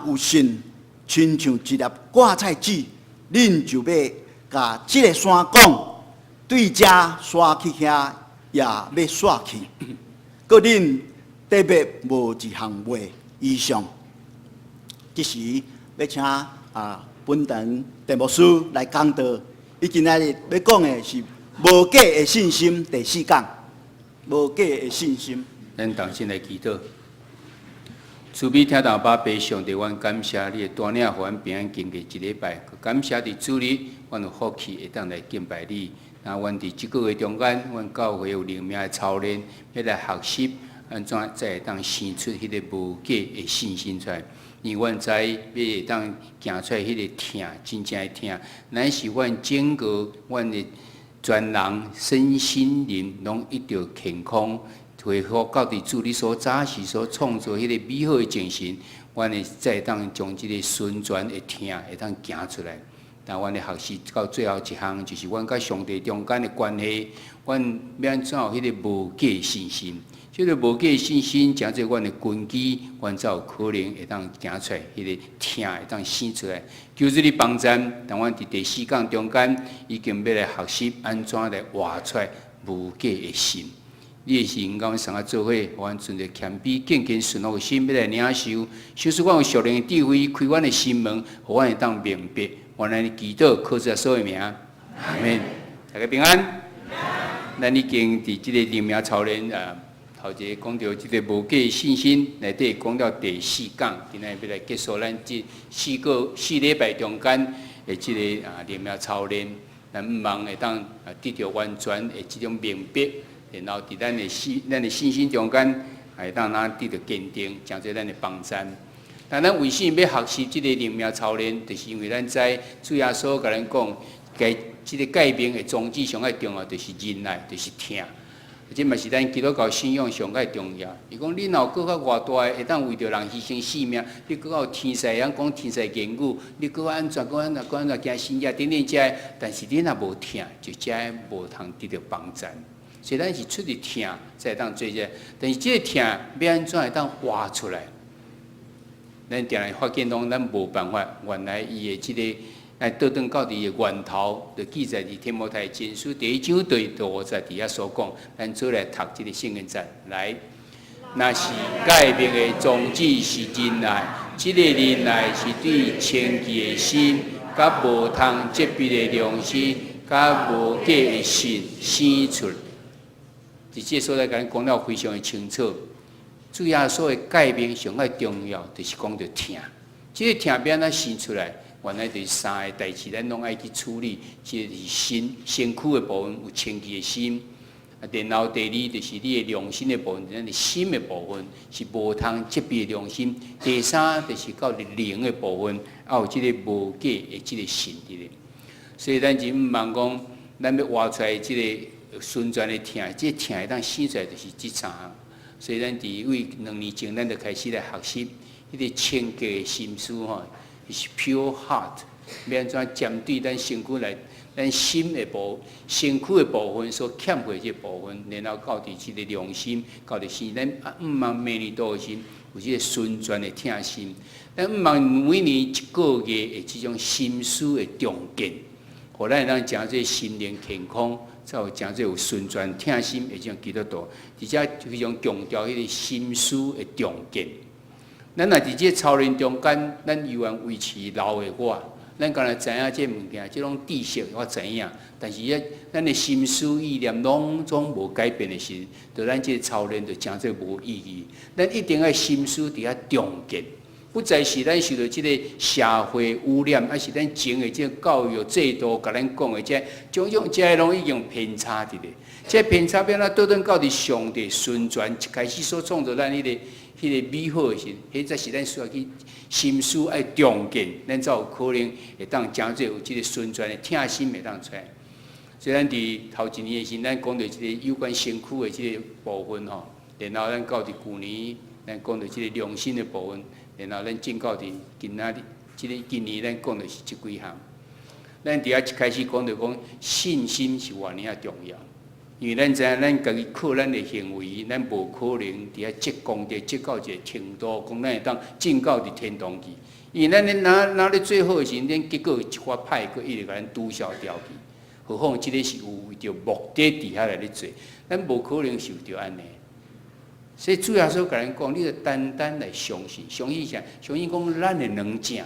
若有信，親像一粒芥菜籽，恁就欲共這个山講，對遮徙去遐，也欲徙去。閣恁得欲無一項話以上。這時欲請本堂鄭牧師來講道，伊今仔日欲講的是無假的信心第四講，無假的信心。咱同心來祈禱，慈悲疼阿爸父上帝，阮感謝你的帶領，予阮平安經過一禮拜。感謝佇主日，阮有福氣會當來敬拜你。那阮佇這個月中間，阮教會有靈命的操練，欲來學習按怎才會當生出彼个無假的信心出來。因為阮知欲會當行出來彼个疼，真正的疼，乃是阮整個阮的全人身心靈攏得著健康，恢復到佇主你所早時所創造彼个美好的精神，阮會才會當將這个純全的疼會當行出來。但阮的學習到最後一項，就是阮佮上帝中間的關係，阮欲按怎有彼个無假信心？這个無假信心，成做阮的根基，阮才有可能會當行出來，彼个疼會當生出來。求主你幫贊，當阮佇第四講中間已經欲來學習按怎來活出來無假的信。你的聖靈佮阮相佮做伙，予阮存著謙卑、敬虔、順服的心，欲來領受。求賜阮有屬靈的智慧，開阮的心門，予阮會當明白。阮按呢祈禱，靠主耶穌的名，阿們。大家平安。咱已經佇這个靈命操練啊，頭一个講著這个無假信心，內底講到第四講，今仔日欲來結束咱這4個4禮拜中間的這个靈命操練，咱向望會當得著完全的這種明白，然後佇咱的信心中間，會當咱得著堅定，成做咱的幫贊。但咱為啥欲學習這个靈命操練？就是因為咱知主耶穌共咱講，該這个誡命的宗旨上愛重要，就是仁愛，就是疼。這嘛是咱基督教信仰上蓋重要。伊講你若有閣較偌大的，會當為著人犧牲性命，你閣較有天使會曉講天使言語，你閣按怎閣按怎閣按怎行神蹟等等這个，但是你若無疼，就這無通得著幫贊。所以咱是出於疼，才會當做這个。但是這个疼欲按怎會當活出來？咱定定發現講，咱無辦法，原來伊的這个來倒轉到佇伊的源頭，就記載佇提摩太前書第一章第五節佇遐所講，咱做來讀這个聖經節來。若是誡命的宗旨是仁愛，這个仁愛是對清潔的心，佮無通責備的良心，佮無假的信生出。佇這个所在，共咱講了非常的清楚。主耶穌的誡命上愛重要，就是講著疼。這个疼欲按怎生出來？原來就是三个代誌，咱攏愛去處理。這个是心身軀的部分，有清潔的心。啊，然後第二就是你的良心的部分，咱的心的部分是無通責備的良心。第三就是到靈的部分，還有這个無假的這个信佇咧。所以咱就向望講，咱欲活出來這个純全的疼，這个疼會當生出來就是這三項。所以咱佇位2年前，咱就開始來學習彼个清潔的心思吼，是 pure heart，欲按怎針對咱身軀來，咱心的部身軀的部分所欠缺這個部分，然後到佇這个良心，到佇心，咱向望明年度的時，有這个純全的疼心。咱向望每年一個月的這種心思的重建，予咱會當成做心靈健康，才有成做有純全疼心的這種基督徒，而且非常強調彼个心思的重建。咱若佇這个操練中間，咱猶原維持老的我，咱敢若知影這个物件，這種知識我知影，但是遐咱的心思意念攏總無改變的時，就咱這个操練就成做無意義。咱一定愛心思佇遐重建，不再是咱受著這个社會污染，抑是咱前的這个教育制度共咱講的這種種，這個攏已經偏差佇咧。這個偏差欲按怎倒轉到佇上帝純全一開始所創造咱彼个美好的時，彼才是咱需要去心思愛重建，咱才有可能會當成做有這个純全的疼心會當出來。所以咱佇頭一年的時，咱講著這個有關身軀的這個部分吼，然後咱到佇舊年，咱講著這個良心的部分，然後咱進到佇今仔日，這个今年咱講的是這幾項。咱佇遐一開始講著講信心是偌爾仔重要。因為咱知影，咱家己靠咱的行為，咱無可能佇遐積功德積到一個程度，講咱會當進到佇天堂去。因為咱咧若若咧做好的時陣，咱結果一寡歹，閣一直共咱抵消掉去。何況這個是有為著目的佇遐來咧做，咱無可能受著按呢。所以主耶穌共咱講，你著單單來相信，相信啥？相信講咱的軟正，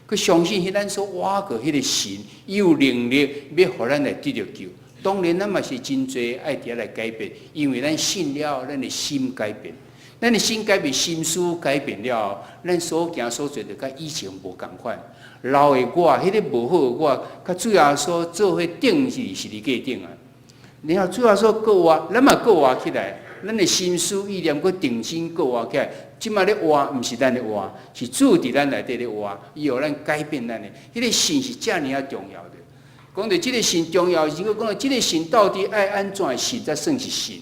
閣相信彼咱所倚靠彼個神，伊有能力欲予咱來得著救。當然，咱嘛是真濟愛佇遐來改變，因為咱信了，咱的心改變，咱的心改變，心思改變了，咱所行所做就佮以前無仝款。老的我，彼個無好的我，佮主耶穌做伙釘佇十字架頂啊！然後主耶穌閣活，咱嘛閣活起來，咱的心思意念閣重新閣活起來。這馬咧活，毋是咱咧活，是主佇咱內底咧活，伊予咱改變咱的。彼個信是遮爾仔重要的。講著這個信重要，是閣講著這個信到底愛按怎信才算是信？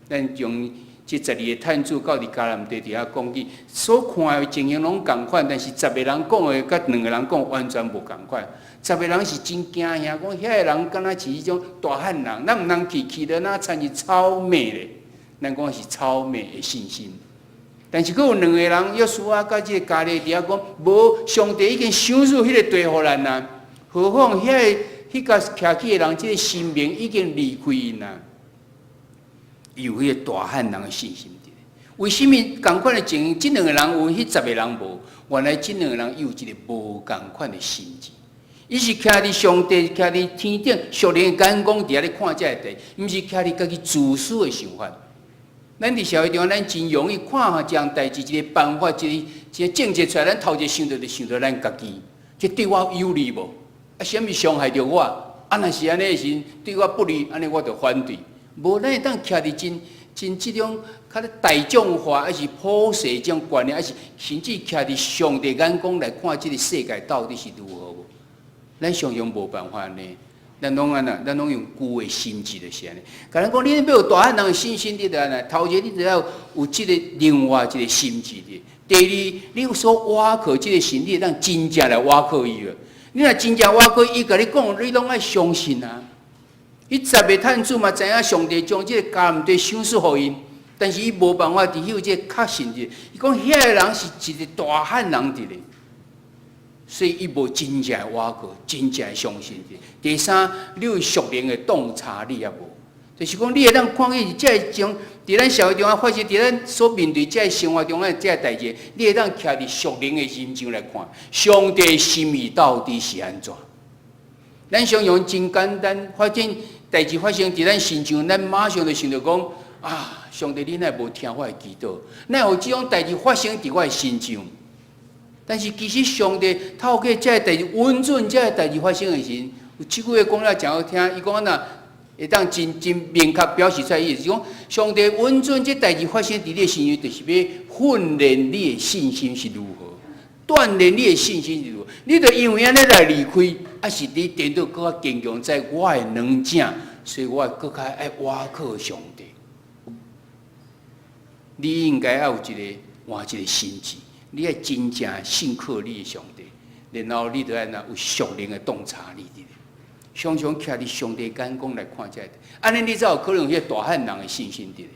咱將這十二個探子到佇迦南地佇遐講起，所看的情形攏仝款，但是十個人講的佮兩個人講完全無仝款。十個人是真驚嚇，講遐个人敢若是彼種大漢人，咱毋通去，去了若親像草螞咧。咱講是草螞的信心。但是閣有兩個人，約書亞佮這個加勒佇遐講，無，上帝已經賞賜彼個地予咱啊，何況遐个彼個徛起的人，這個神明已經離開𪜶啊。伊有彼個大漢人的信心佇咧。為啥物仝款的情形，這兩個人有，彼十個人無？原來這兩個人有一個無仝款的心志。伊是徛佇上帝，徛佇天頂，屬靈的眼光佇遐咧看這个地，毋是徛佇家己自私的想法。咱佇社會中，咱真容易看一項代誌，一個辦法，一個政策出來，咱頭一個想著就想著咱家己，這對我有利無？啊，啥物傷害著我？啊，若是按呢的時，對我不利，按呢我就反對。無，咱會當徛佇真真這種較咧大眾化，抑是普世這種觀念，抑是甚至徛佇上帝眼光來看這個世界到底是如何無？咱常常無辦法呢。咱攏按怎？咱攏用舊的心智就是按呢。共咱講，你欲有大漢人的信心，你著按怎？頭一個你著愛有這個另外一個心智的。第二，你有所倚靠這個神，你會當真正來倚靠伊無？你若真正倚靠伊，共你講，你攏愛相信啊。彼十個探子嘛，知影上帝將這個迦南地賞賜予𪜶，但是伊無辦法佇彼有這個確信的。伊講遐个人是一個大漢人佇咧。所以伊無真正倚靠，真正相信的。第三，你有屬靈的洞察力也無，就是講你會當看見這個種，佇咱社會中啊發生，佇咱所面對這個生活中的這個代誌，你會當徛佇屬靈的心場來看，上帝心意到底是按怎？咱常常真簡單，發生代誌發生佇咱身上，咱馬上就想著講啊，上帝你哪會無聽我的祈禱？哪會有這種代誌發生佇我的身上？但是其實上帝透過這個代誌，允准這個代誌發生的時陣，有這句話講了誠好聽。伊講按怎會當真真明確表示出來，伊就是講，上帝允准這代誌發生佇你的身上，就是欲訓練你的信心是如何，鍛鍊你的信心是如何。你著因為按呢來離開，抑是你顛倒閣較堅強在我的軟正，所以我閣較愛倚靠上帝。你應該愛有一個換一個心志。你愛真正信靠你的上帝，然後你著愛怎有屬靈的洞察力佇咧，常常徛佇上帝眼光來看這个，按呢你才有可能有彼個大漢人的信心佇咧。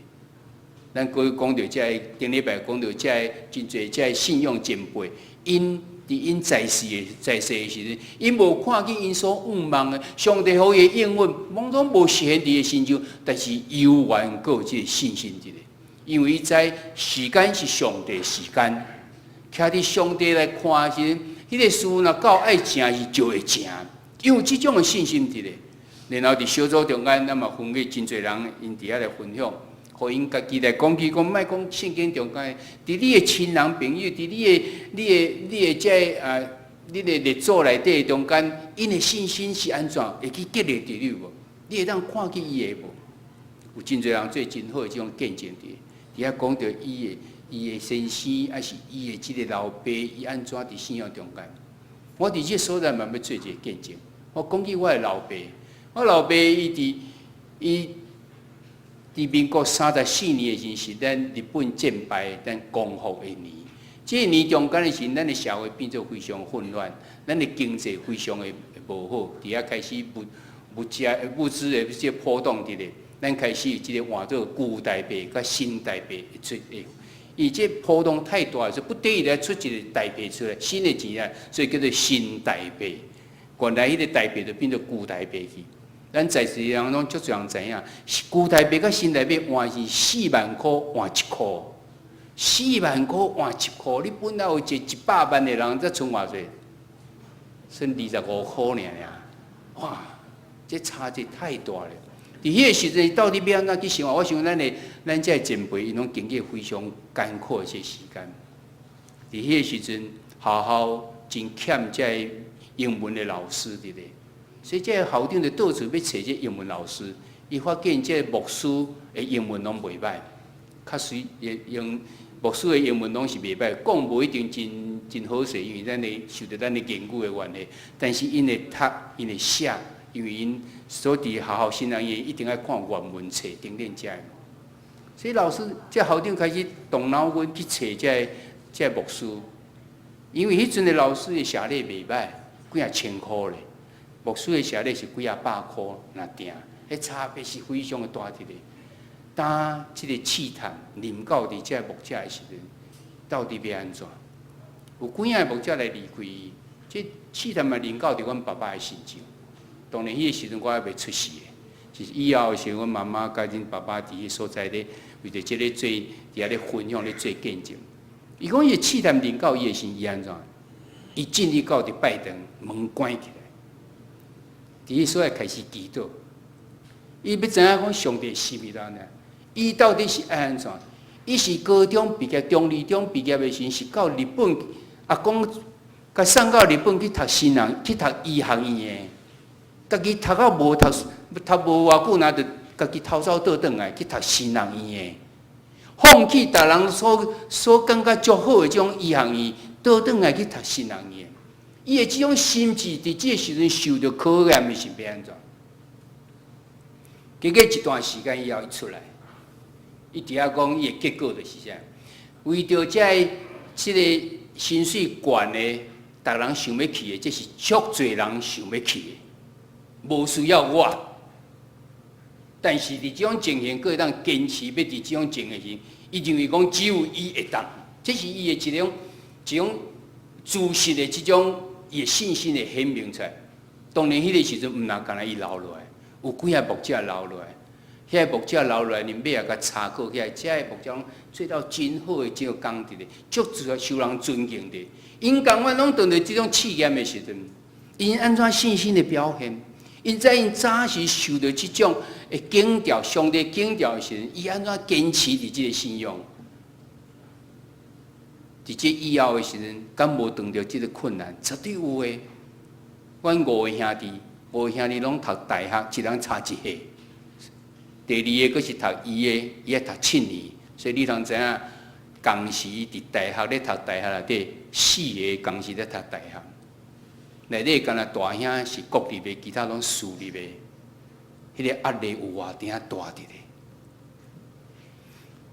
咱過去講著這个，頂禮拜講著這个真濟這个信仰前輩，𪜶佇𪜶在世的時陣，𪜶無看見𪜶所向望的上帝予伊的應允，攏總無實現佇伊身上，但是猶原閣有這個信心佇咧，因為伊知時間是上帝時間。徛佇上帝來看時，彼個事若到愛成時就會成，因為這種的信心佇咧。然後佇小組中間，咱嘛分給真濟人，𪜶佇遐來分享，予𪜶家己來講起講，莫講聖經中間，佇你的親人朋友，佇你的這个啊，你的列祖內底中間，𪜶的信心是按怎，會去激勵著你無？你會當看見伊的無？有真濟人做真好的這種見證佇，佇遐講著伊的先生，抑是伊的這個老爸，伊按怎佇信仰中間？我佇這所在嘛欲做一個見證。我講起我的老爸，我老爸伊佇民國34年的時陣，是咱日本戰敗，咱光復的年。這個年中間的時陣，咱的社會變做非常混亂，咱的經濟非常的無好，佇遐開始物價物資的這個波動佇咧。咱開始有這个換做舊台幣佮新台幣會出的。伊這波動太大，所以不得已來出一个台幣出來，新的錢啊，所以叫做新台幣。原來彼个台幣就變做舊台幣去。咱在世人攏足濟人知影，舊台幣佮新台幣換是四萬箍換一箍，四萬箍換一箍。你本來有一100萬的人，才賰偌濟？剩25箍爾爾。哇！這差距太大了。佇彼个時陣，到底欲按怎去生活？我想咱這个前輩，𪜶攏經過非常艱苦的這時間。佇彼个時陣，學校真欠這个英文的老師，佇咧。所以這个校長就到處欲揣這英文老師，伊發現這個牧師的英文攏袂䆀，較隨用牧師的英文攏是袂䆀，講無一定真真好勢，因為咱的受著咱的言語的關係。但是𪜶會讀，𪜶會寫，因為𪜶所佇學校神學院一定愛看原文冊頂頂遮。所以老師這校長開始動腦筋去揣這個牧師，因為彼陣的老師的寫禮袂䆀，幾仔千箍咧。牧師的寫禮是幾仔百箍，若定，彼差別是非常的大佇咧。當這个試探臨到佇這個牧者的時陣，到底欲按怎？有幾仔个牧者來離開伊，這試探嘛臨到佇阮爸爸的身上。當然，彼個時陣我猶未出世的，就是以後的時陣，阮媽媽佮阮爸爸佇彼所在咧，為著這个做佇遐咧分享咧做見證。伊講伊的試探臨到伊的時，伊按怎？伊進去到佇拜堂，門關起來，佇彼所在開始祈禱。伊欲知影講上帝心意按怎？伊到底是愛按怎？伊是高中畢業、中二中畢業的時，是到日本，阿公共送到日本去讀神學，去讀醫學院的。家己讀到無讀，讀無偌久，若就家己偷走倒轉來去讀神學院的，放棄逐人所感覺足好的這種醫學院，倒轉來去讀神學院。伊的這種心志，佇這个時陣受著考驗的是欲按怎？經過一段時間以後，伊出來，伊佇遐講，伊的結果就是啥？為著這个薪水懸的，逐人想欲去的，這是足濟人想欲去的，無需要我。但是佇這種情形，閣會當堅持欲佇這種情形時，伊認為講只有伊會當，這是伊的一種自信的這種伊的信心的顯明出來。當然，彼个時陣毋若干焦伊留落來，有幾个牧者留落來，遐个牧者留落來，𪜶尾也共查考起來，這个牧者攏做到真好的這個工職的，足受受人尊敬的。𪜶仝款攏當著這種試驗的時陣，𪜶按怎信心的表現？𪜶知𪜶早時受著這種的警調，上帝警調的時陣，伊按怎堅持佇這个信仰？佇這以後的時陣，敢無碰著這个困難？絕對有的。阮五个兄弟，五个兄弟攏讀大學，一人差一歲。第二个閣是讀醫的，伊愛讀7年，所以你通知影，仝時佇大學咧讀大學內底，四个仝時咧讀大學。內底干焦大兄是國立的，其他攏私立的。彼个壓力有偌鼎大佇咧。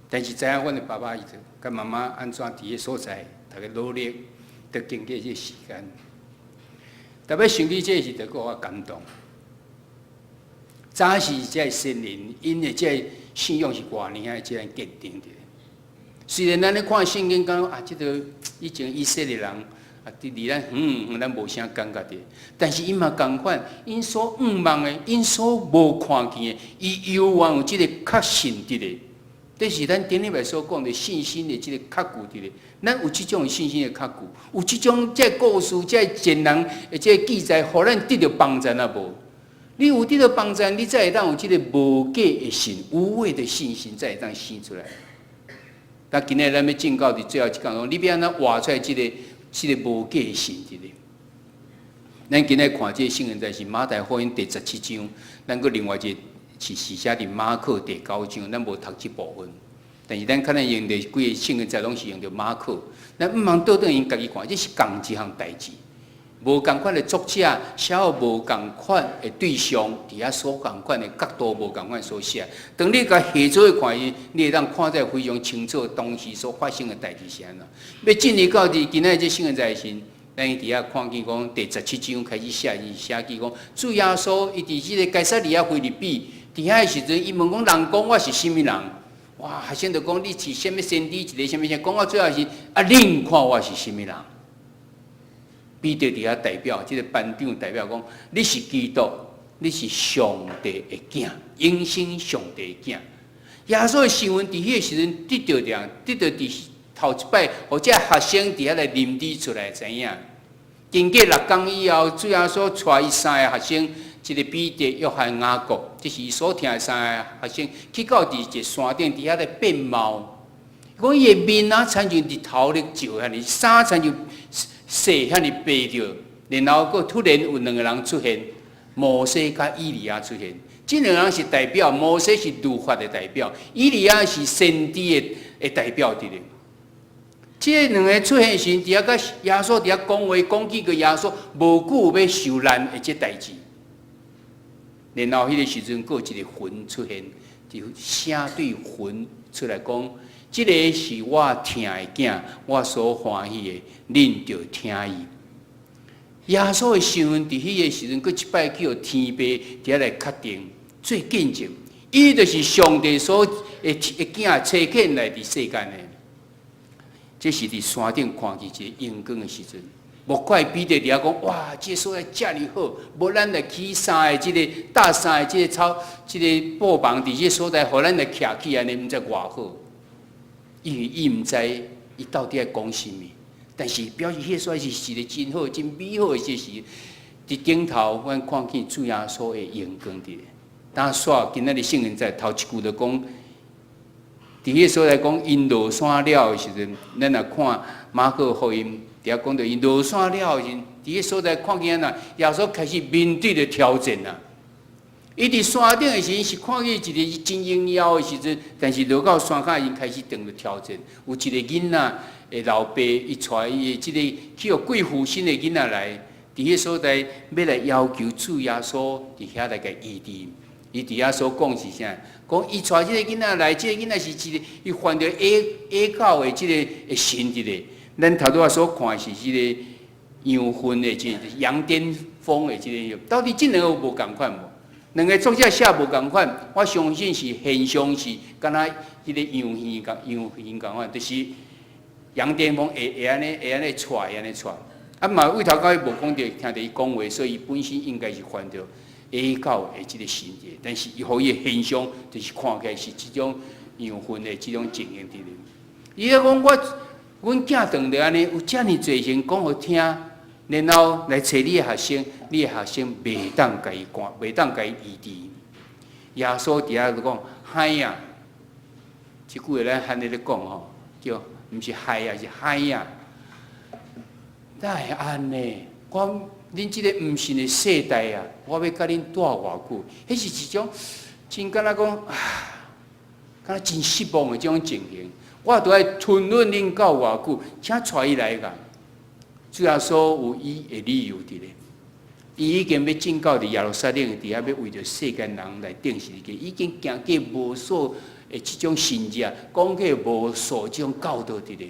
但是知影阮的爸爸伊就佮媽媽按怎佇彼所在，逐个努力，得經過這个時間。特別想起這個時，就閣較感動。早時這个先人，𪜶的這个信仰是偌爾仔這樣堅定的。雖然咱咧看聖經講啊，這个以前以色列人啊，佇離咱遠遠，咱無啥感覺的。但是𪜶嘛仝款，𪜶所向望的，𪜶所無看見的，伊猶原有這个確信佇咧。這是咱頂禮拜所講的信心的這个確據佇咧。咱有這種信心的確據，有這種這个故事、這个前人的這个記載，予咱得著幫助啊無？你有得著幫助，你才會當有這个無假的信、無偽的信心，才會當生出來。那今日咱欲進到佇最後一講，你欲按怎活出來這个無假的信佇咧？咱今日看這个聖經在是馬太福音第17章，咱閣另外一個是寫佇馬可第九章，咱無讀這部分。但是咱可能用著規个聖經在攏是用著馬可，咱毋通倒轉𪜶家己看，這是仝一項代誌，無仝款的作者，寫予無仝款的對象，佇遐所仝款的角度無仝款所寫。當你共合做伙看伊，你會當看得非常清楚當時所發生的代誌是按怎。欲進入到佇今仔日這聖經在時，咱佇遐看見講第十七章開始寫，伊寫記講主耶穌伊佇這个該撒利亞腓立比。佇遐的時陣，伊問講人講我是啥物人？哇！學生就講你是啥物先知，一个啥物啥，講到最後是啊，恁看我是啥物人？彼得佇遐代表，這個班長代表講，你是基督，你是上帝的囝，永生上帝的囝。耶穌的身份佇彼個時陣得著著，得著佇頭一擺，予這學生佇遐來認知出來，知影。經過六工以後，主耶穌帶伊三個學生，一個彼得、約翰、雅各，這是伊所疼的三個學生，去到佇一個山頂，佇遐咧變貌。講伊的面啊，親像日頭咧照遐爾，衫親像雪遐爾白著，然後閣突然有兩個人出現，摩西佮以利亞出現。這兩個人是代表，摩西是律法的代表，以利亞是先知的代表佇咧。這兩个出現時，佇遐佮耶穌佇遐講話，講幾句耶穌無久欲受難的這代誌。然後彼个時陣，閣有一個雲出現，就聲對雲出來講：這个是我疼的囝，我所歡喜的，恁著聽伊。耶穌的身份佇彼个時陣，閣一擺去予天父佇遐來確定，做見證。伊就是上帝所的的囝，差遣來佇世間的。這是佇山頂看見一个榮光的時陣，莫怪彼得佇遐講：哇，這所在遮爾好，無咱來起三個這个搭三个這个草，這个布棚佇這所在，予咱來徛起按呢，毋知偌好。因為伊毋知伊到底愛講啥物，但是表示彼个所在是一个真好、真美好的這時。佇頂頭，阮看見主耶穌的榮光佇咧。當煞今仔日聖經在頭一句就講。佇彼个所在講，𪜶落山了的時陣，咱若看馬可福音，佇遐講著𪜶落山了的時陣，佇彼个所在看見按怎，耶穌開始面對著挑戰啊！伊佇山頂的時陣是看見一个真榮耀的時陣，但是落到山跤，𪜶開始當著挑戰。有一个囡仔的老爸，伊帶伊的這个去予鬼附身的囡仔來，佇彼个所在欲來要求主耶穌佇遐來共醫治。伊佇遐所講是啥？講伊帶這个囡仔來，這个囡仔是一个伊犯著野野狗的這个的神佇咧。咱頭拄仔所看的是這个羊糞的這個羊癲瘋的這个，到底這兩个有無仝款無？兩个作者寫無仝款，我相信是現象是敢若彼个羊耳仝羊耳仝款，就是羊癲瘋會會按呢會按呢跩會按呢跩。啊嘛，對頭到尾無講著，聽著伊講話，所以伊本身應該是犯著野狗的這个神跡，但是伊予伊的現象，就是看起來是這種羊糞的這種情形佇咧。伊咧講我，阮囝當著按呢，有遮爾濟人講予聽，然後來揣你的學生，你的學生袂當共伊趕，袂當共伊醫治。耶穌佇遐就講：害啊！這句話咱漢咧咧講吼，叫毋是害啊，是害啊！哪會按呢？我恁這个毋信的世代啊，我欲佮恁蹛偌久？彼是一種真敢若講啊，敢若真失望的這種情形。我都愛吞忍恁到偌久？請帶伊來共。主耶穌有伊的理由佇咧，伊已經欲進到佇耶路撒冷佇遐，欲為著世間人來釘十字架，已經行過無數的這種神跡，講過無數這種教導佇咧。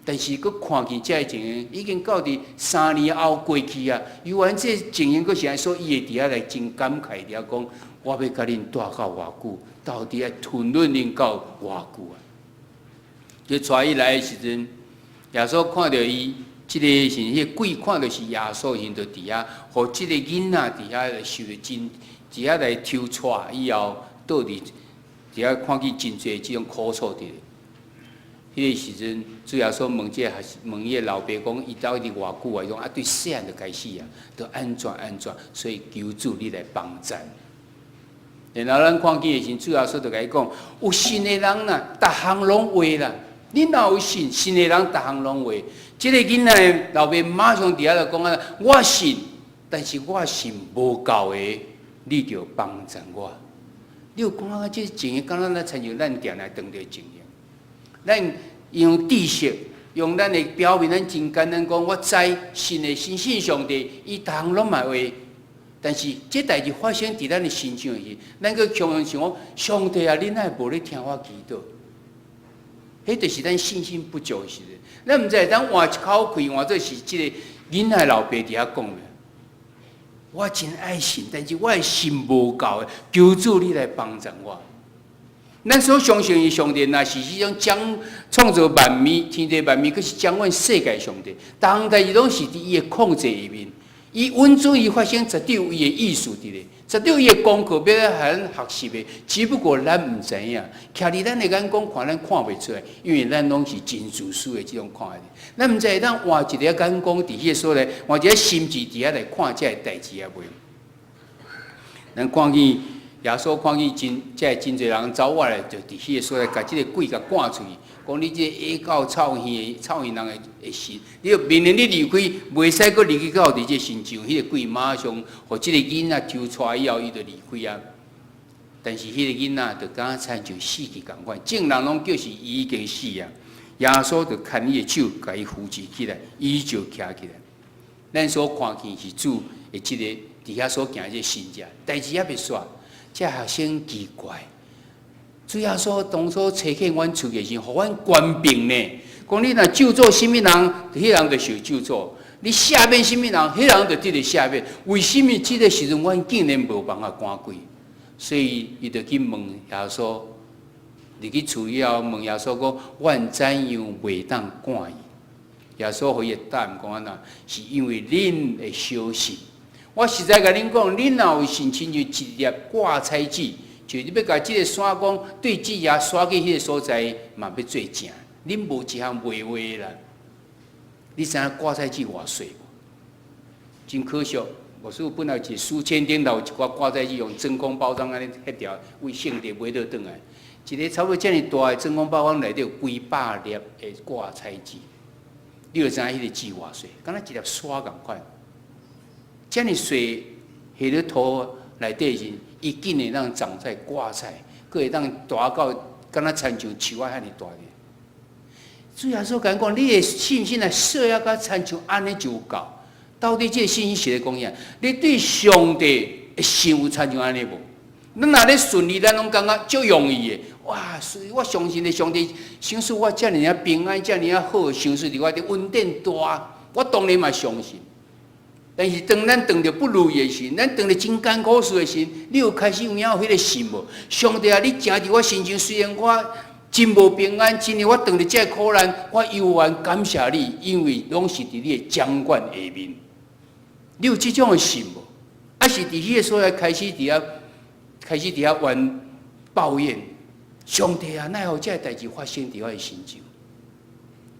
但是，閣看見這个情形，已經到佇3年後過去啊。猶原這情形閣是按呢，所以伊會佇遐來真感慨佇遐講：我欲佮恁蹛到偌久？到底愛吞忍恁到偌久啊？就帶伊來的時陣，耶穌看著伊，這个時陣，彼个鬼看著是耶穌時，就佇遐，予這个囡仔佇遐來受著真，佇遐來抽掣以後，倒佇佇遐看見真濟這種苦楚佇咧。彼个時陣，主耶穌問這个學問伊个老爸講：伊到底偌久啊？伊講啊，對細漢就開始啊，著按怎按怎，所以求主你來幫贊。然後咱看見的時陣，主耶穌就共伊講：有信的人啦，逐項攏會啦。你若有信，信的人逐項攏會。這个囡仔的老爸馬上佇遐就講啊：我信，但是我信無夠的，你著幫贊我。你有感覺這情形，敢若咱親像咱定定當著情形。咱用知識，用咱的表面，咱真簡單講，我知信的相信上帝，伊逐項攏嘛會。但是這代誌發生佇咱的身上時，咱閣常常想講：上帝啊，你哪會無咧聽我祈禱？彼就是咱信心不足的時陣。咱毋知會當換一口氣，換做是這个囡仔老爸佇遐講的。我真愛信，但是我的信無夠的，求主你來幫助我。咱所相信的上帝，若是彼種將創造萬物、天地萬物，閣是掌管世界上帝，逐項代誌攏是佇伊的控制裡面。伊允准伊發生，絕對有伊的意思佇咧，絕對有伊的功課欲來予咱學習的。只不過咱毋知影，徛佇咱的眼光看，咱看袂出來，因為咱攏是真自私的這種看的。咱毋知會當換一個眼光佇彼個所在，換一個心智佇遐來看這个代誌啊袂？咱看見耶穌看見真，這真濟人走過來，就佇彼個所在，共這個鬼共趕出去。講你這個矮狗臭耳的臭耳人的的神，你著命令你離開，袂使閣入去到佇這身上。彼個鬼馬上，予這个囡仔抽掣以後，伊就離開啊。但是彼個囡仔就敢若親像死去仝款，眾人攏叫是伊已經死啊。耶穌就牽伊的手，共伊扶持起來，伊就徛起來。咱所看見是主的這个佇遐所行這個神跡，代誌猶未煞，這學生奇怪。主耶穌當初差遣阮出去時，予阮權柄呢。講你若咒詛啥物人，彼人就受咒詛；你赦免啥物人，彼人就得著赦免。為什物這个時陣，阮竟然無辦法趕鬼？所以伊就去問耶穌，入去厝以後問耶穌講：阮怎樣袂當趕伊？耶穌予伊的答案講按怎？是因為恁的小信。我實在共恁講，恁若有信，親像一粒掛菜籽。就你欲共這个山講，對這遐徙去彼个所在，嘛欲做正。恁無一項袂話啦。你知影掛菜籽偌細無？真可惜，牧師本來一個書籤頂頭有一寡掛菜籽用真空包裝按呢彼條，為聖地買倒轉來，一个差不多遮爾大的真空包裝內底有幾百粒的掛菜籽。你就知影彼个籽偌細，敢若一粒沙仝款。遮爾細，下咧土內底時，伊竟然會當長在掛菜，閣會當大到敢若親像樹仔遐爾大个。主耶穌共講，你的信心若細仔甲親像按呢就有夠。到底這個信心是咧講啥？你對上帝的信有親像按呢無？咱若咧順利，咱攏感覺足容易的。哇！我相信的上帝，賞賜我遮爾仔平安，遮爾仔好，賞賜佇我的恩典大，我當然嘛相信。但是當咱遇著不如意的時，咱遇著真艱苦事的時，你有開始有影有彼个信無？上帝啊，你行佇我身上，雖然我真無平安，真的我遇著這个苦難，我猶原感謝你，因為攏是佇你的掌管下面。你有這種的信無？抑是佇彼个所在開始佇遐怨抱怨，上帝啊，哪會予這个代誌發生佇我的身上？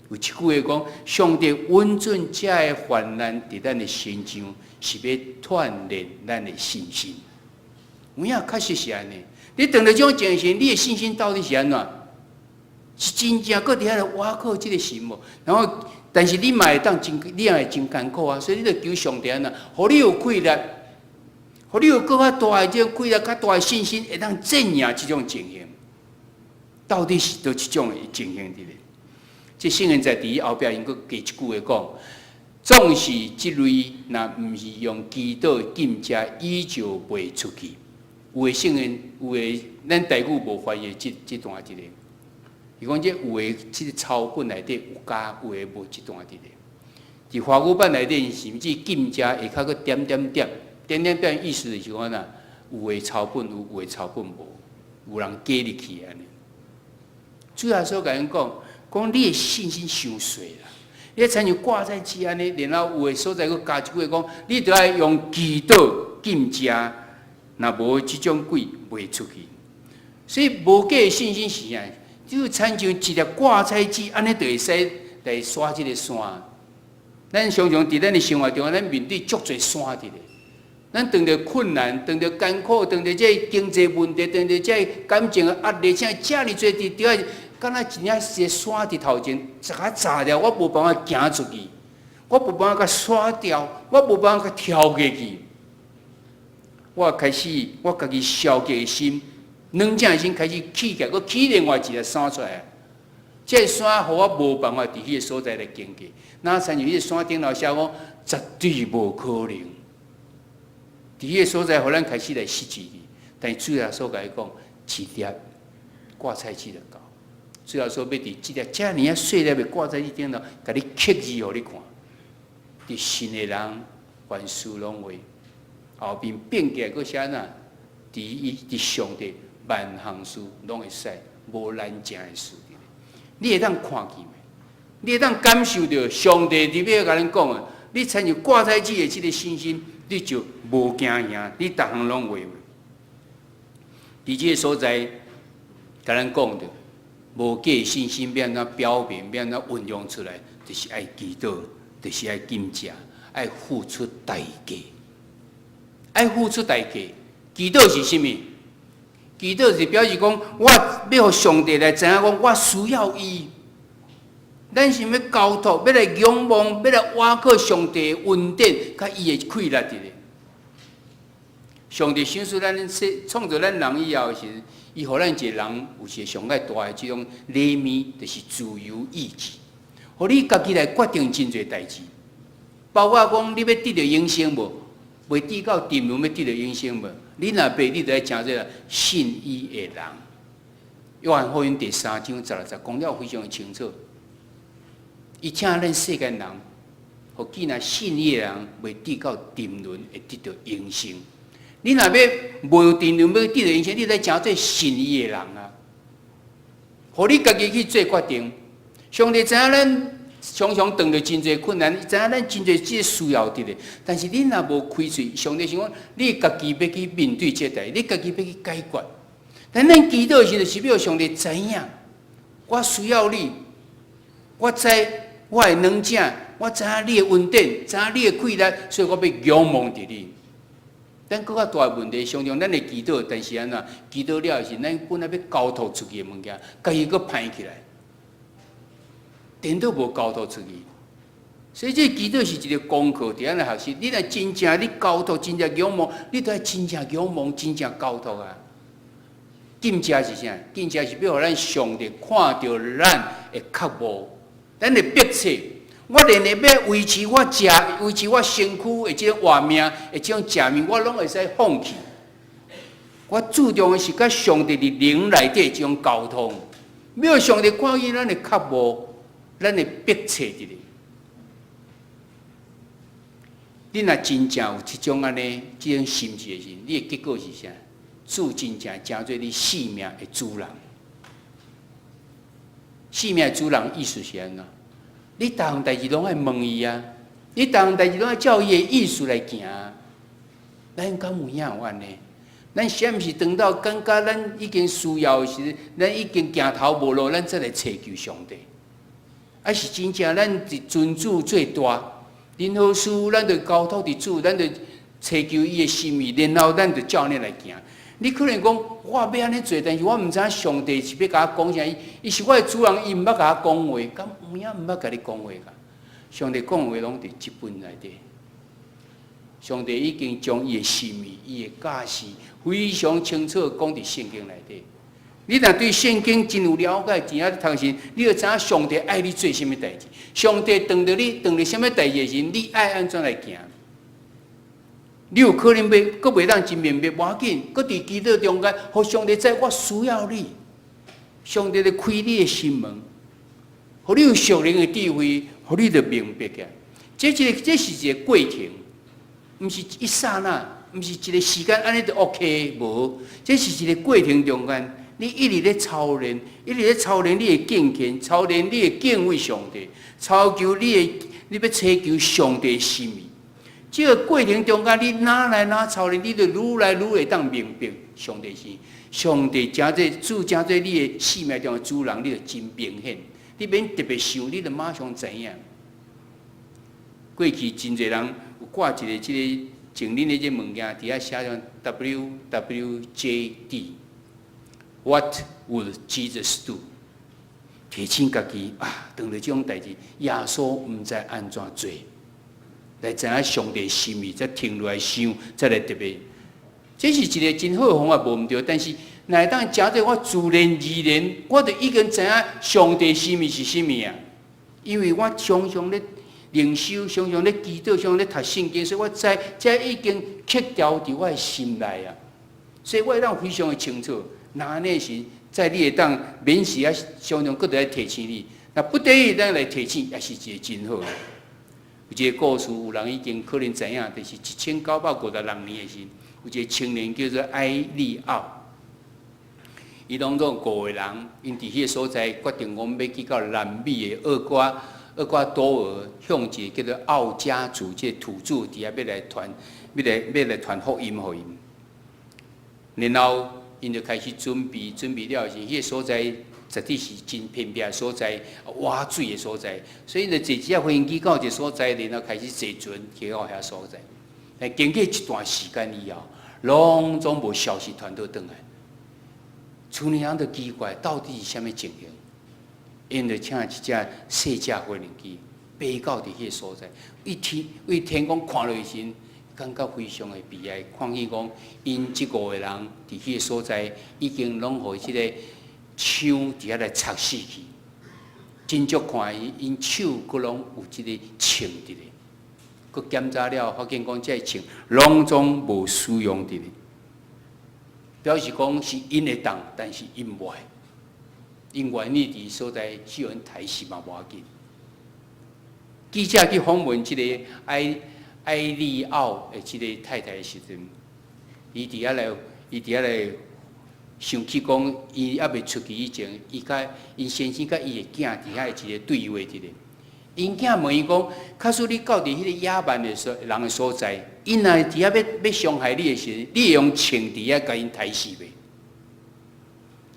有一句話講，上帝允准這个患難佇咱的身上，是欲鍛鍊咱的信心。有影確實是按呢。你遇著這種情形，你的信心到底是按怎？是真正閣佇遐咧倚靠這个神無？然後，但是你嘛會當真，你也會真艱苦啊。所以你著求上帝按怎，予你有氣力，予你有閣較大的這種氣力，較大的信心，會當戰贏這種情形。到底是佗一種的情形佇咧？這聖言在佇後壁，𪜶閣加一句話講：總是這類，若毋是用祈禱禁食，伊就袂出去。有的聖言，有的咱台語無翻譯這這段佇咧。伊講這有的這个抄本內底有加，有的無這段佇咧。佇華語版內底，甚至禁食下跤閣點點點，點點點意思就是講哪，有的抄本有，有的抄本無，有人加入去按呢。主耶穌共𪜶講，講你的信心傷細啦，你親像掛菜籽按呢，然後有的所在閣加一句話講，你著愛用祈禱禁食，若無這種鬼袂出去。所以無假的信心是啥？就親像一粒掛菜籽，按呢就會使來徙這个山。咱常常佇咱的生活中，咱面對足濟山佇咧。咱遇著困難，遇著艱苦，遇著這經濟問題，遇著這感情的壓力，啥遮爾濟佇佇敢若真正是個山佇頭前，共閘著，我無辦法行出去，我無辦法共徙掉，我無辦法共跳過去。我開始，我家己消極的心，軟正的心開始起來，閣起另外一个山出來。這个山予我無辦法佇彼个所在來經過。若親像彼个山頂頭寫講，絕對無可能。佇彼个所在，予咱開始來失志去。但是主耶穌共伊講，一粒掛菜籽就夠。主耶穌欲佇這粒遮爾仔細粒的掛菜籽頂頭，共你刻字予你看。佇信的人，凡事攏會。後邊變過來閣寫哪？佇伊佇上帝萬項事攏會使，無難成的事。你會當看見袂？你會當感受著上帝佇欲共恁講的？你親像掛彩子的這个信心，你就無驚嚇，你逐項攏會。佇這个所在，共咱講著，無假的信心欲按怎表明，欲按怎運用出來，就是愛祈禱，就是愛禁食，愛付出代價，愛付出代價。祈禱是啥物？祈禱是表示講，我欲予上帝來知影講，我需要伊。咱是欲交託，欲來仰望，欲來倚靠上帝的恩典，佮伊的氣力佇咧。上帝賞賜咱創造咱人以後時，伊予咱一个人有一个上蓋大的這種禮物，就是自由意志，予你家己來決定真濟代誌，包括講你欲得著永生無？袂至到沉淪欲得著永生無？你若袂，你就愛成做信伊的人。約翰福音第三章十六節講了非常的清楚。伊請咱世間人，予既若信伊的人，袂至到沉淪，會得著永生。你若欲袂沉淪，欲得著永生，你得成做信伊的人啊！予你家己去做決定。上帝知影咱常常遇著真濟困難，知影咱真濟這个需要佇咧。但是你若無開喙，上帝想講，你家己欲去面對這代，你家己欲去解決。但咱祈禱時，就是欲予上帝知影，我需要你，我知我的軟弱，我知影你的恩典，知影你的氣力，所以我欲仰望著你。咱閣較大的問題，常常咱會祈禱，但是按怎祈禱了時，咱本來欲交託出去的物件，家己閣歹起來，顛倒無交託出去。所以這祈禱是一个功課，佇咱來學習。你若真正你交託，真正仰望，你著愛真正仰望，真正交託啊！禁食是啥？禁食是欲予咱上帝看著咱的渴慕，咱的迫切。我連咧欲維持我食、維持我身軀的這个活命的這種食物，我攏會使放棄。我注重的是佮上帝佇靈內底這種溝通，欲予上帝看見咱的渴慕，咱的迫切佇咧。你若真正有這種按呢，這種心志的時，你的結果是啥？主真正成做你性命的主人。性命的主人意思是按怎？你逐項代誌攏愛問伊啊，你逐項代誌攏愛照伊的意思來行。咱敢有影有按呢？咱是毋是等到感覺咱已經需要的時，咱已經行頭無路，咱才來尋求上帝？抑是真正咱佇尊主做大，任何事咱就交託佇主，咱就尋求伊的心意，然後咱就照按呢來行。你可能講我欲按呢做，但是我毋知影上帝是欲共我講啥。伊是我的主人，伊毋捌共我講話，敢有影毋捌共你講話㗎？上帝講話攏佇這本內底。上帝已經將伊的心意、伊的教示非常清楚講佇聖經內底。你若對聖經真有了解，真正讀時，你就知影上帝愛你做啥物代誌。上帝當著你，當著啥物代誌的時，你愛按怎來行？你有可能袂，閣袂當真明白，無要緊，閣佇祈禱中間，予上帝知我需要你。上帝咧開你的心門，予你有屬靈的智慧，予你就明白個。這是一个過程，毋是一剎那，毋是一个時間按呢就 OK 無。這是一个過程中間，你一直咧操練，一直咧操練你的敬虔，操練你的敬畏上帝，操求你的，你欲尋求上帝的心意。這个過程中間，你愈來愈操練，你就愈來愈會當明白上帝是上帝，成做主，成做你的生命中的主人，你就真明顯。你免特別想，你就馬上知影。過去真濟人有掛一个這个情人的這物件，佇遐寫上 WWJD。What would Jesus do？提醒家己啊，當著這種代誌，耶穌毋知按怎做。來知影上帝心意，才停落來想，才來特別。這是一个真好的方法，無毋對。但是，若會當誠做我自然而然，我就已經知影上帝心意是啥物啊。因為我常常咧靈修，常常咧祈禱，常常咧讀聖經，所以我知這已經刻牢佇我的心內啊。所以我會當非常的清楚。若按呢時，在你會當免時啊，常常閣著來提醒你。若不得已當來提醒，也是一个真好。有一个故事，有人已經可能知影，就是1956年的時，有一個青年叫做埃利奧，伊當做五個人，𪜶佇彼個所在決定講欲去到南美的厄瓜多爾，向一個叫做奧加族這個土著佇遐欲來傳，欲來傳福音予𪜶。然後𪜶就開始準備，準備了時，彼個所在絕對是真偏僻的所在，挖水的所在，所以就坐一隻飛行機到一個所在，然後開始坐船去到遐所在。但經過一段時間以後，攏總無消息傳倒轉來。厝裡人就奇怪，到底是啥物情形？𪜶就請一隻細隻飛行機飛到佇彼個所在，一天為天空看落去時，感覺非常的悲哀，看見講𪜶這五個人佇彼個所在已經攏予這個槍佇遐來插死去，真足看伊𪜶手閣攏有這個銃佇咧，閣檢查了發現講這個銃攏總無使用佇咧，表示講是𪜶會當，但是𪜶無愛，𪜶願意佇所在予𪜶刣死嘛無要緊。記者去訪問這個埃利奧的這個太太的時陣，伊佇遐來想起講，伊猶未出去以前，伊佮𪜶先生佮伊的囝佇遐一個對話佇咧。𪜶囝問伊講：假使你到佇彼個野蠻的所人的所在，𪜶若佇遐欲傷害你的時陣，你會用槍佇遐共𪜶刣死袂？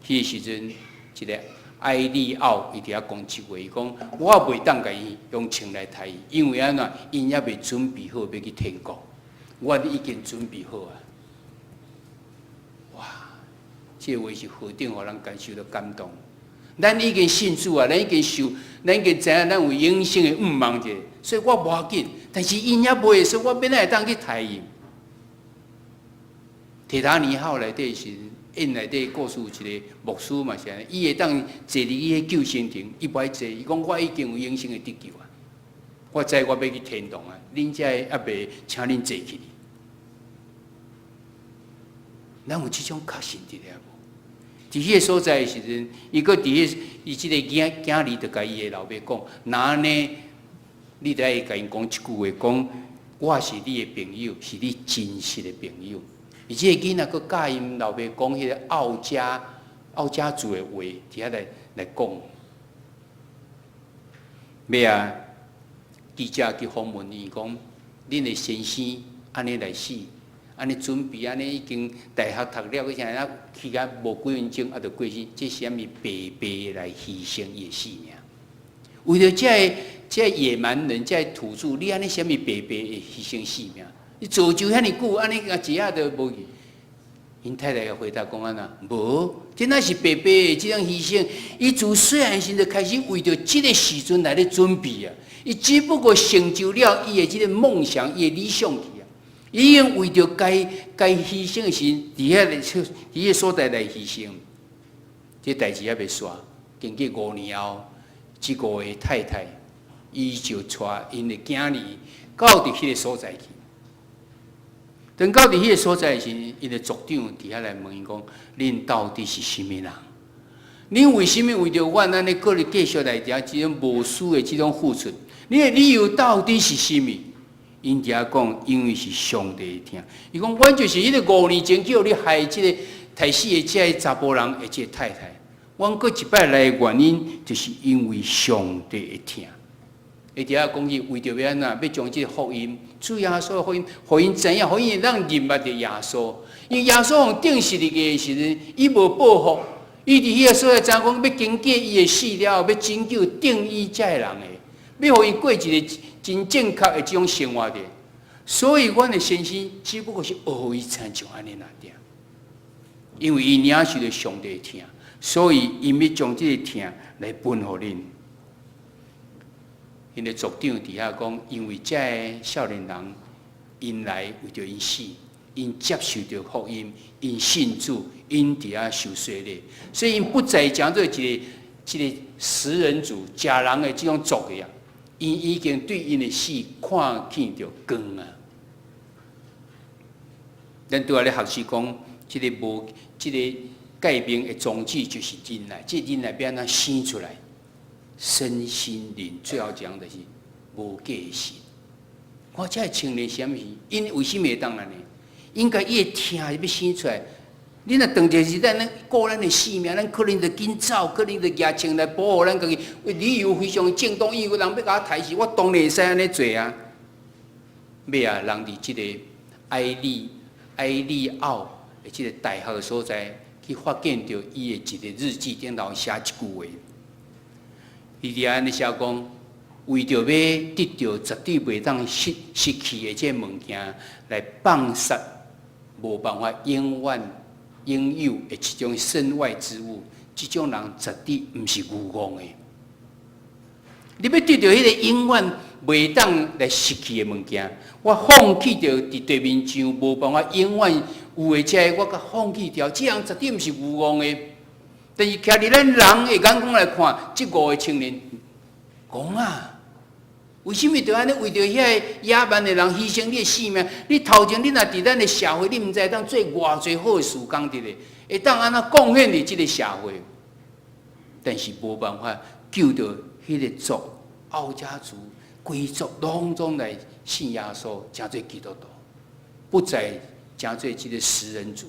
彼個時陣，這個埃利奧伊佇遐講一句話，伊講：我袂當共伊用槍來刣伊，因為按怎，𪜶猶未準備好欲去天國，我已經準備好啊！哇，這個話是何等予人感受到感動。咱已經信主啊，咱已經受，咱已經知影咱有永生的盼望者，所以我無要緊。但是𪜶猶未，所以我欲按怎會當去刣𪜶？鐵達尼號內底是，𪜶內底故事有一個牧師嘛是按呢，伊會當坐佇彼个救生艇，伊無愛坐，伊講我已經有永生的得救啊，我知我欲去天堂啊，恁這個猶未，請恁坐起。咱有這種確信佇咧無？佇彼個所在的時陣，伊閣佇彼伊這個囝兒就共伊的老爸講：若按呢，你著愛共𪜶講一句話，講我是你的朋友，是你真實的朋友。而這個囡仔閣教𪜶老爸講彼個奧家族的話，佇遐來講。尾仔，記者去訪問伊講：恁的先生按呢來死，按呢準備，按呢已經大學讀了，閣啥啊去甲無幾分鐘啊，就過身，這是啥物白白來犧牲伊的性命？為著這個野蠻人，這個土著，你按呢啥物白白會犧牲性命？你做就遐爾久，按呢啊一下就無去。𪜶太太回答講按怎？無，這哪是白白的這種犧牲？伊自細漢時就開始為著這個時陣來咧準備啊！伊只不過成就了伊的這個夢想，伊的理想去啊！伊已經為著該犧牲的時，佇彼個所在來犧牲。這代誌猶未煞，經過5年後，這五個太太，伊就帶𪜶的囝兒到佇彼個所在去。等到佇彼個所在時，𪜶的族長佇遐來問伊講：恁到底是啥物人？恁為啥物為著阮按呢閣咧繼續來遮這種無私的這種付出？恁的理由到底是啥物？𪜶佇遐講，因為是上帝的疼。伊講，阮就是彼個5年前叫你害這個刣死的這个查埔人的這個太太。阮閣一擺來的原因，就是因為上帝的疼。伊佇遐講伊為著欲按怎，欲將這個福音，主耶穌的福音，予𪜶知影，予𪜶會當認捌著耶穌。因為耶穌予釘十字架的時陣，伊無報復，伊佇彼個所在知影講，欲經過伊的死了後，欲拯救釘伊這個人的，欲予伊過一個真正確的這種生活的。所以，阮的先生只不過是學伊親像按呢爾。因為伊領受著上帝的疼，所以𪜶欲將這個疼來分予恁。𪜶的族長佇遐講，因為這个少年人，𪜶來為著𪜶死，𪜶接受著福音，𪜶信主，𪜶佇遐受洗禮，所以𪜶不再成做一個食人族、食人的這種族的啊。𪜶已經對𪜶的死看見著光啊！咱拄仔咧學習講，這個無這個誡命的宗旨就是忍耐，這個忍耐欲按怎生出來？身心靈最後講的是無價的心。看這个青年是啥物事？𪜶為啥物會當按呢？應該伊的疼欲生出來。你若當作是咱咧顧咱的性命，咱可能就緊走，可能就舉槍來保護咱家己。理由非常正當，因為人欲共我刣死，我當然會使按呢做啊。尾仔，人佇這个埃利奧的這个大學的所在，去發現著伊的一个日記頂頭寫一句話。伊佇遐按呢寫講，為著欲得著絕對袂當失去的這个物件，來放殺無辦法永遠擁有的一種身外之物，這種人絕對毋是愚戇的。你欲得著彼个永遠袂當來失去的物件，我放棄著佇地面上無辦法永遠有的這个，我共放棄掉，這樣絕對毋是愚戇的。但是徛佇咱人的眼光來看，這五个青年戇啊，為啥物著按呢為著遐个野蠻的人犧牲你的性命？你頭前你若佇咱的社會，你毋知會當做偌濟好的事工佇咧，會當按怎貢獻佇這个社會？但是無辦法救著彼个族奧家族規族攏總來信耶穌，成做基督徒，不再成做這个食人族。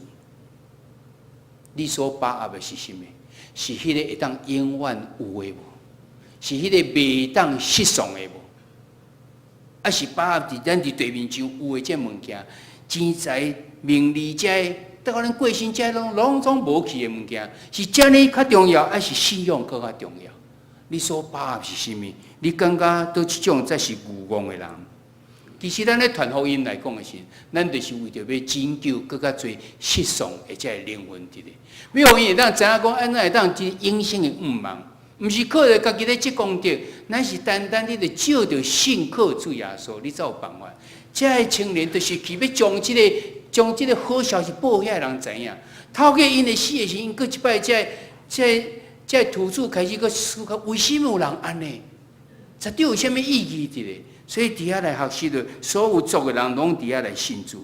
你所把握的是啥物？是彼个會當永遠有的無？是彼个袂當失喪的無？抑是把握佇咱佇地面上有的這物件，錢財、名利這个，到咱過身這攏總無去的物件，是這呢較重要，抑是信仰閣較重要？你所把握是啥物？你感覺佗一種才是愚戇的人？其實咱咧傳福音來講的時，咱就是為著欲拯救閣較濟失喪的這个靈魂佇咧，欲予𪜶會當知影講，按怎會當這永生的盼望，毋是靠著家己咧積功德，咱是單單你著藉著信靠主耶穌，你才有辦法。這个青年就是去欲將這个好消息報予遐人知影。透過𪜶的死的時，𪜶閣一擺這个土著開始閣思考，為啥物有人按呢？絕對有啥物意義佇咧？所以佇遐來學習的，所有族的人攏佇遐來信主。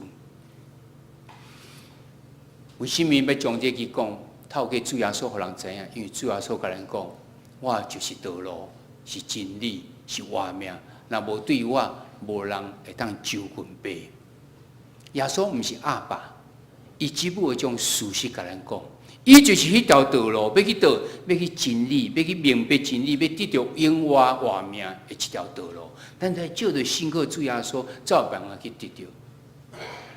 為啥物欲將這去講？透過主耶穌予人知影，因為主耶穌共咱講，我就是道路，是真理，是活命。若無對我，無人會當就近父。耶穌毋是鴨霸，伊只不過將事實共咱講。伊就是彼條道路，欲去佗，欲去真理，欲去明白真理，欲得著永活活命的一條道路。咱才藉著信靠主耶穌，才有辦法去得著。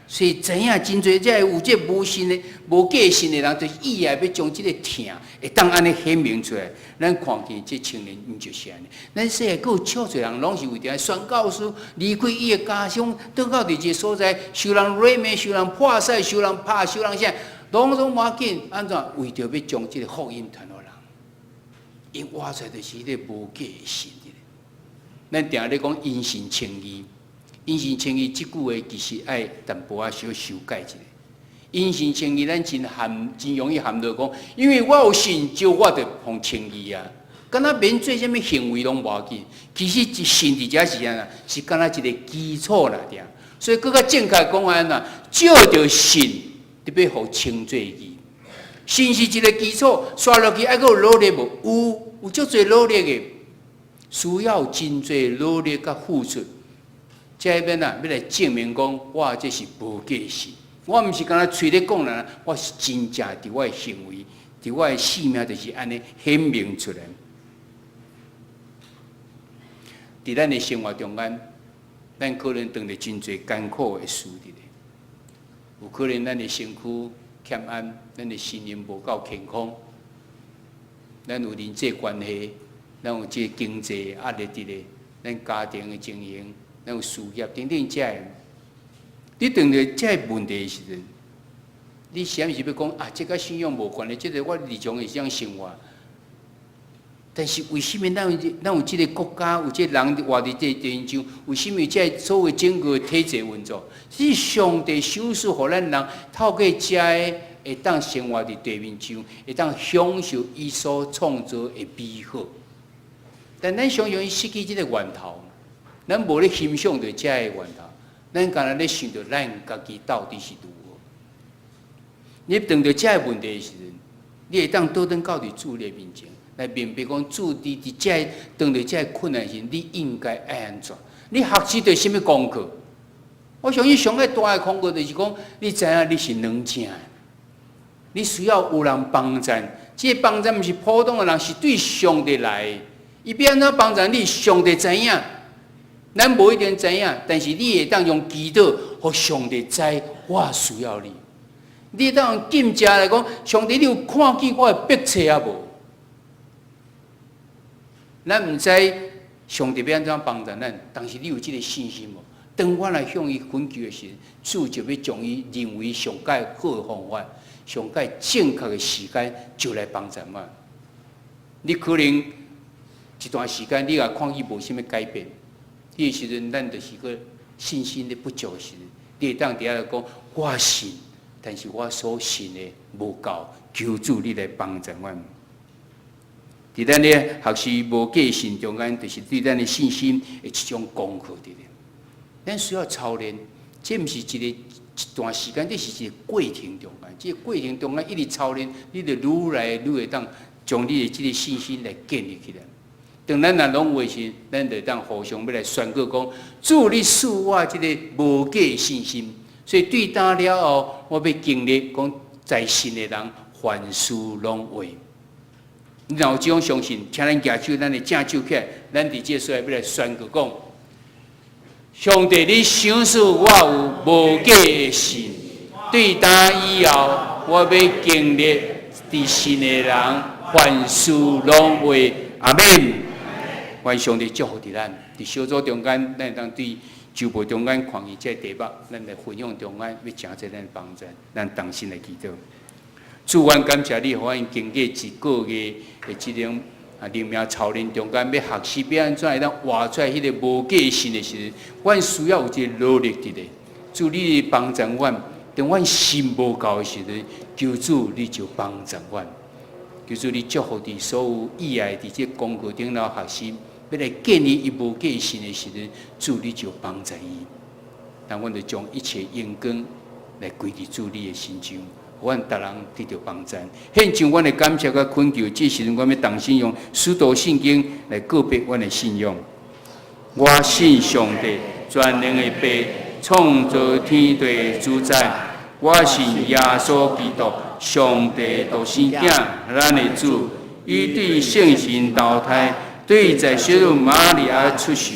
所以知影真濟這个有這無信的、無假信的人，就是意愛欲將這个疼會當按呢顯明出來。咱看見這青年，𪜶就是按呢。咱世界閣有足濟人，攏是為著宣教士離開伊的家鄉，倒到佇一个所在，受人辱罵、受人破屎、受人拍、受人啥，攏總無要緊。按怎為著欲將這个福音傳予人？𪜶活出來就是彼个無假的信。咱定咧講因信稱義。因信稱義這句話其實愛淡薄仔小修改一下。因信稱義，咱真陷真容易陷落講，因為我有信，就我就予稱義啊。敢若免做啥物行為攏無要緊。其實一信佇遮是按怎？是敢若一个基礎啦，對。所以閣較正確講按怎？藉著信，得欲予稱做義。信是一个基礎，煞落去愛閣有努力無？有，有足濟努力的，需要真濟努力佮付出。這邊啊，欲來證明講，我這是無假信，我毋是干焦喙咧講啦，我是真正佇我的行為，佇我的性命就是按呢顯明出來。佇咱的生活中間，咱可能當著真濟艱苦的事佇咧，有可能咱的身軀欠安，咱的心靈無夠健康，咱有人際關係，咱有這個經濟壓力佇咧，咱家庭的經營。咱有事業等等，這个，你當著這个問題的時陣，你是毋是欲講啊？這佮信仰無關係，這個我日常會這樣生活。但是為啥物咱有這个國家，有這个人活佇這個地上？為啥物這个所謂整個體制運作？是上帝賞賜予咱人透過這个會當生活佇地面上，會當享受伊所創造的美好。但咱常常失去這个源頭。咱無咧欣賞著這個源頭，咱干焦咧想著咱家己到底是如何。你當著這個問題的時陣，你會當倒轉到佇主的面前，來明白講主佇這個當著這個困難時，你應該愛按怎？你學習著啥物功課？我相信上個大的功課就是講，你知影你是軟正的，你需要有人幫贊。這個幫贊毋是普通的人，是對上帝來的。伊欲按怎幫贊你，上帝知影。咱無一定知影，但是你會當用祈禱，予上帝知我需要你。你會當用禁食來講，上帝你有看見我的迫切啊無？咱毋知上帝欲按怎幫助咱，但是你有這个信心無？當我來向伊懇求的時，主就欲將伊認為上蓋好的方法、上蓋正確的時間，就來幫助我。你可能一段時間，你也看伊無啥物改變，彼个時陣，咱就是閣信心咧不足的時陣，你會當佇遐講我信，但是我所信的無夠，求主你來幫助阮。佇咱咧學習無假信中間，就是對咱的信心的一種功課佇咧。咱需要操練，這毋是一個一段時間，這是一個過程中間。這個過程中間一直操練，你就愈來愈會當將你的這个信心來建立起來。當咱若攏有的時，咱就當互相欲來宣告講：主，你賜我這个無假信心。所以對今了後，我欲經歷講，在信的人凡事攏會。你若有這種相信，請咱舉手，咱的正手起來，咱佇這個所在欲來宣告講：上帝，你賞賜我有無假的信，對今以後，我欲經歷佇信的人凡事攏會。阿門。願上帝祝福佇咱，佇小組中間，咱會當對周報中間看見這個題目，咱來分享中間欲誠濟咱幫助，咱同心來祈禱。主，阮感謝你，予阮經過一個月的這種靈命操練中間，欲學習欲按怎會當活出來彼个無假信的時陣，阮需要有一个努力佇咧。主，你幫助阮，當阮信無夠的時陣，求主你就幫助阮。求主你祝福佇所有意愛佇這个功課頂頭學習，欲來建立伊無假信的時陣，主你就幫助伊。但阮就將一切榮光來歸佇主你的身上。阮逐人得著幫助，獻上阮的感謝佮懇求。這時陣，阮欲同心用使徒信經來告白阮的信仰。我信上帝，全能的父，創造天地的主宰。我信耶穌基督，上帝獨生囝，咱的主。伊對聖神投胎，對在聖女瑪利亞出世，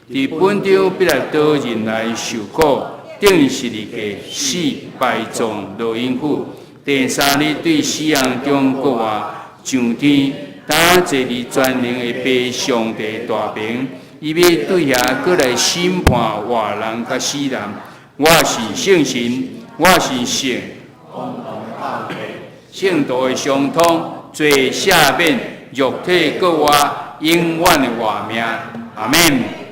佇本丟彼拉多人來受苦。釘十字架，死，埋葬，落陰府。第三日對死人中復活，上天，擔坐佇全能的父上帝大爿。伊欲對遐閣來審判活人佮死人。我信聖神，我信聖，聖徒的相通，罪赦免，肉體復活，永遠的活命。阿門。